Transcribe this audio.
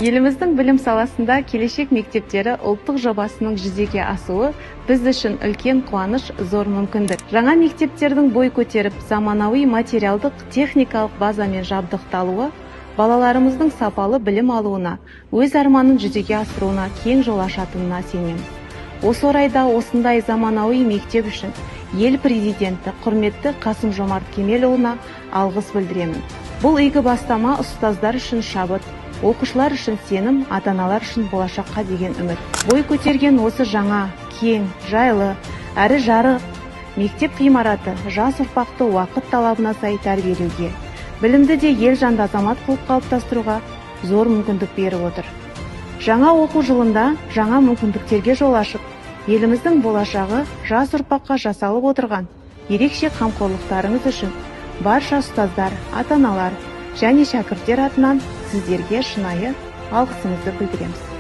Еліміздің білім саласында «Келешек мектептері» ұлттық жобасының жүзеге асуы біз үшін үлкен қуаныш, зор мүмкіндік. Жаңа мектептердің бой көтеріп, заманауи материалдық техникалық базамен жабдықталуы балаларымыздың сапалы білім алуына, өз арманын жүзеге асыруына кең жол ашатынына сенемін. Осы орайда осындай заманауи мектеп үшін ел Президенті, құрметті Қасым Жомарт Кемелұлына алғыс білдіремін. Бұл игі бастама ұстаздар үшін шабыт, оқушылар үшін сенім, ата аналар үшін болашаққа деген үміт. Бой көтерген осы жаңа, кең, жайлы әрі жарық мектеп ғимараты жас ұрпақты уақыт талабына сай тәрбиелеуге, білімді де ел жанды азамат қылып қалыптастыруға зор мүмкіндік беріп отыр. Жаңа оқу жылында жаңа мүмкіндіктерге жол ашып, еліміздің болашағы жас ұрпаққа жасалып отырған ерекше қамқорлықтарыңыз үшін барша ұстаздар, ата аналар және шәкірттер атынан сіздерге шынайы алғысымызды білдіреміз.